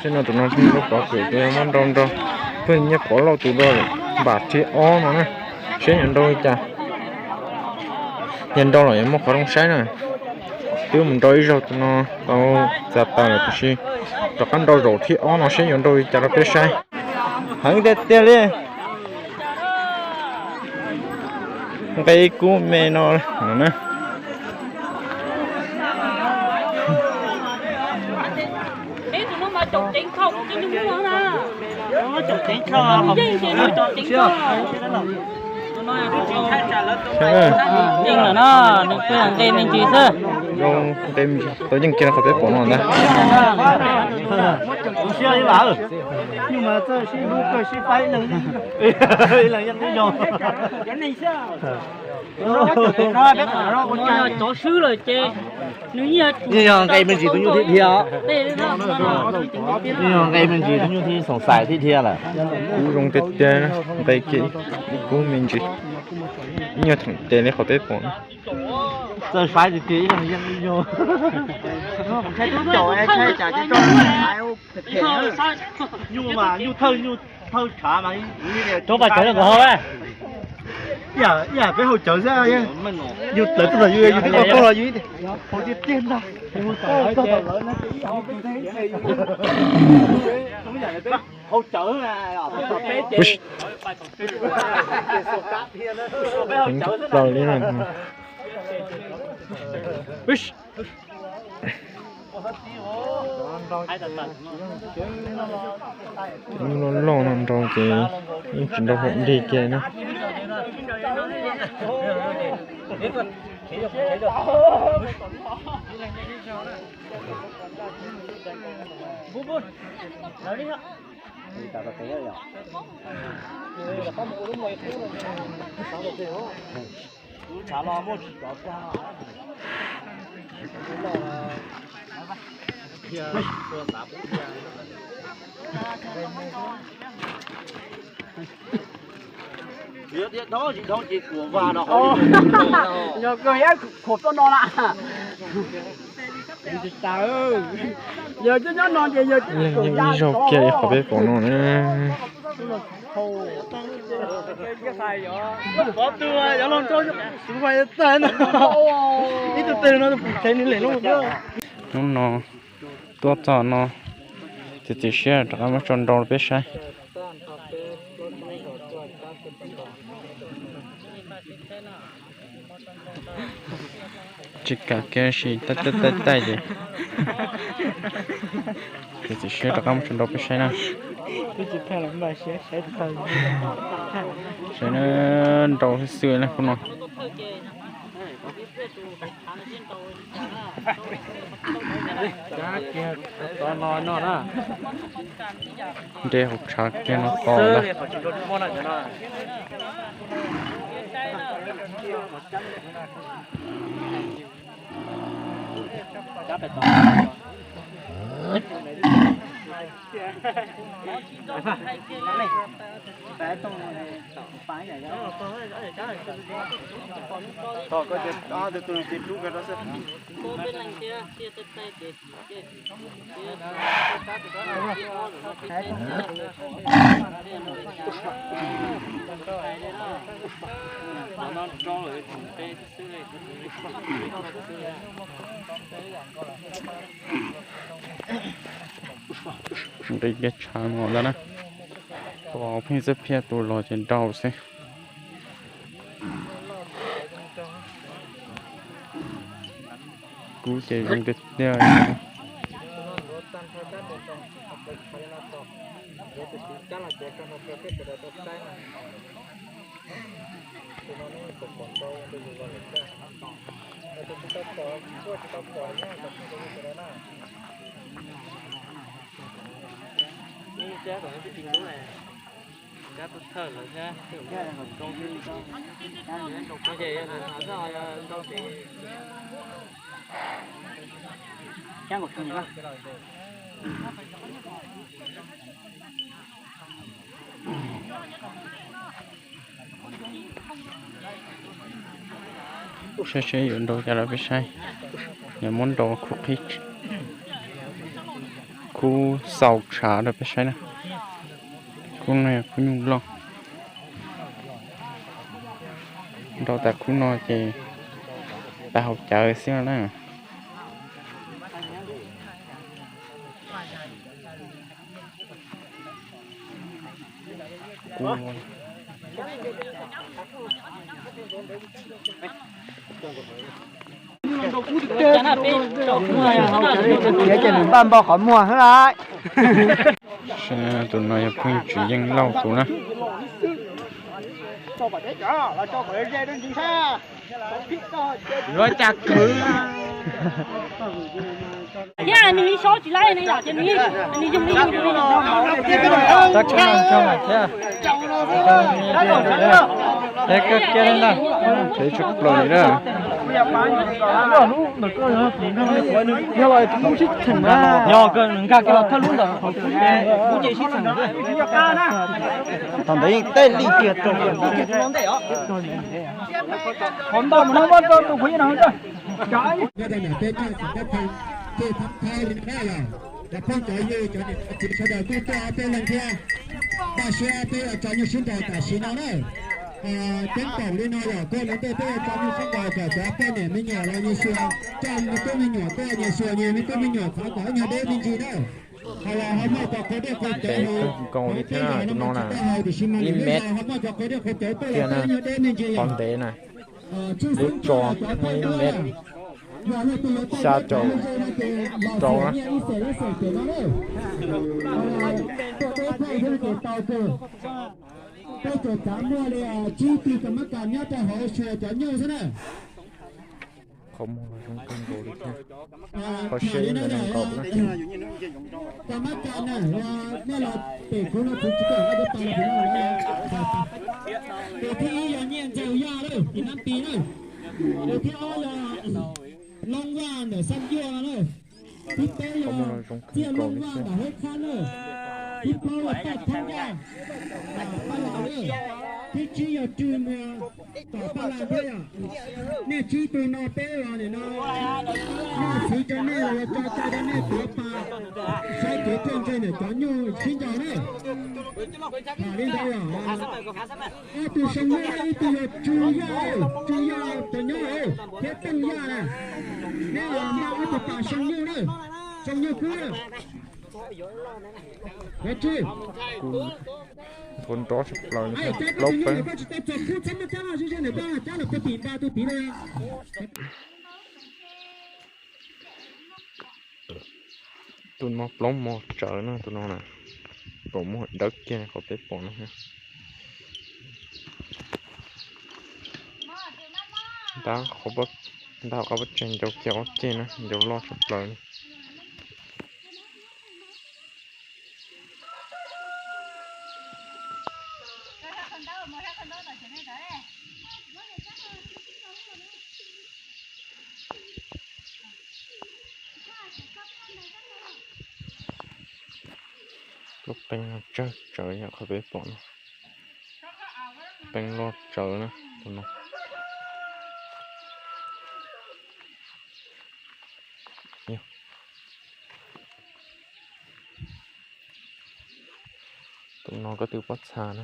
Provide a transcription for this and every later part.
Seb no tus no pheej lub pov kws tus muab nrau nrau, pheej nyiaj qhuav lauj tus do npam thib ob no na, seb yuav nrau li cas. Yog nrau los yuav muaj qhov zoo saib na. Twb mus nrau ib zaug tus no tau txav tas lawm tiam sis rov qab nrau zaum thib ob no seb yuav nrau li cas rau peb saib. Heev tiag tiag li. Nqe ib kub me no na. Yeej lawm no, nws kuj nqe me ntsis xwb. Zoo nqe me ntsis tau yeej kiag rau qhov peb pom no ntag. Cov swb lawm ces nws yeej yog nqe me ntsis tus nyuj thiab dhia. Yeej yog nqe me ntsis tus nyuj thiab xoom xais thiab dhia lawm. Kub zoo tiag tiag, nqe kiag ib kub me ntsis. Ib nyuag theem tes li qhov peb pom no. Txawj faib tiag tiag ib leeg yeej ib nyuag. Nyuj mas nyuj thawj, nyuj thawj tshav mas. Rau pais cov kom haus. Ib yam peb haus cawv xwb, yus lawv tuaj los yus, yus twb tau tuaj los yus. Haus tiag tiag ntag. Haus cawv. Heev plaws li na. Lub loj loj no nrau ces yeej tsis nrau hauv dej kiag na. Yog kawg, khuam tau no lawm. Yog nyob no ces yog ib zaug kiag li qhov peb pom no na. Hnub no tuaj txog no, txiav txim siab rov qab muab tso nrau rau peb saib. Tsis kam kiag sis taij taij taij ces txiav txim siab rov qab muab tso nrau peb saib na. Saib na, nrau xwb xwb li khub no. Nte hauv tshav kiag no tos lawm. Nqis kiag tshav no ntag na. Tos pheej xwb, phiaj tus los ces nrau xwb. Kub ces zoo tiag tiag. Saib seb yuav nrau cas rau peb saib. Yuav muab nrau khub qhib, Kuv xaus tshav rau peb saib na. Khub no yog khub nyuj loj. Nrau tas khub no ces tas haus cawv xwb na. Ces nws npaj npau qhov muag xwb lauj. Tus no yog phooj ywg Tswv Yeej Lauj tus na. Yog nkag kiag los thawj lub ntawm hauv kuv ces sib txheem. Thaum ntawd yeej tej li tiag rau. Qhov ntau mus no muab rau tus kuv yeej no. Nyob rau ntawm peb coj txog peb phooj ywg thab thab li no na yog, cov phooj cov ywg cov niam cov txiv sawv daws kuj tuaj ob peb leeg thiab. Npaj siab peb yuav tso nyuj sib nraus tam sim no na. Ceeb toom li no yog koj lub ntej peb yuav tso nyuj sib nraus kom cov poj niam me nyuam los nyuag xyuas, coj me tub me nyuam tuaj nyuag xyuas nyuag me tub me nyuam thov kom ib nyuag deb me ntsis na. Ho los ho muaj cov qhov dej qhov cawv, tus no na, ib mev tiag na, qhov ntev na, lub tso muaj ib mev xya caum rau na. Peb tsuas xav muaj li tsib tug kas mab kas nyob rau hauv xyuas cov nyuj xwb na. Qhov muag zoo kawg nkaus li thiab. Qhov siab ib mev nees nkaum na. Kas mab kas na, nej los pem kuv no kuv tsis kam, tus thib ib yog Nyiaj Ntxawg Yaj lawm, tim Nab Pis na. Tus thib ob yog Loob Vaj ntawm Xab Yuaj na. Thib peb yog Txiaj Looj Vaj ntawm Huab Qhab na. Thib plaub yog Paj Thoob Yaj, Paj Las na. Thib tsib yog Rwg Muas tom Paj Las thiab yom. Nej tsib tug no peb los nim no muaj txiv rau nej los yog tso cai rau nej tuav pa saib kev ruaj ntseg ntawm cov nyuj sib nraus na. Tham li ntawd yog ob tug Soo Nyuj, ib tug yog Tswv Yaj, Tswv Yaj cov nyob thiab Tooj Yaj na. Neb los npaj ob tug pas Soo Nyuj na, Soo Nyuj kub na. Nthuav nrov tshaj plaws li, plaub peev. Tus no plaub mos tsawv na, tus no na, kaum mos dawb kiag qhov peb pom no. Ntab, ntab qhov pob tsaig ncau kiag ob ceg na, ncau loj tshaj plaws li. Tus peev no tsawg tsawv yam qhov peb pom no. Peev loj tsawv na, tus no. Tus no koj twb pob txha na.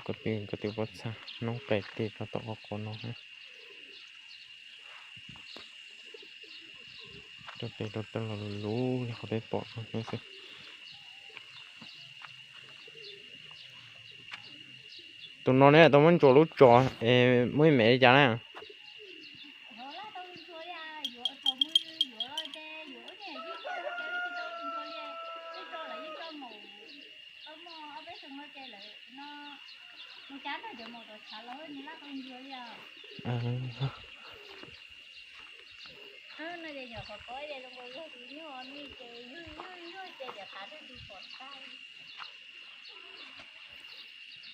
Koj twb, koj twb pob txha noob qes tig rau tom qhov qhov no. Rau tes rau taw los luv li qhov peb pom no xwb. Tus no ne tau muab ntsuas lub tso es muaj ib mev li cas na?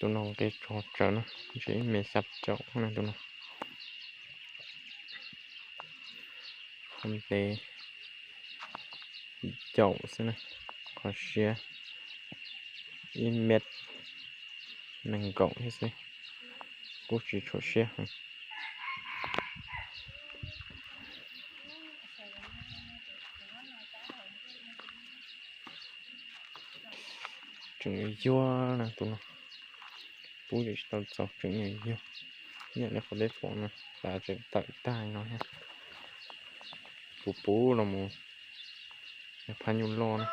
Tus no nqe tsov tsawv na, ntshe ib mev xya caum na tus no. Qhov ntev caum xwb na, qhov siab ib mev nees nkaum thiab xwb, kuj tsis tshua siab heev. Tseem yuag yuag na tus no. Pub tseem tsis tau txaus, tseem yuag yuag. Ib yam li qhov peb pom no, hlav tseem tawm tag no thiab. Puv puv los mus yog phaj nyuj loj na.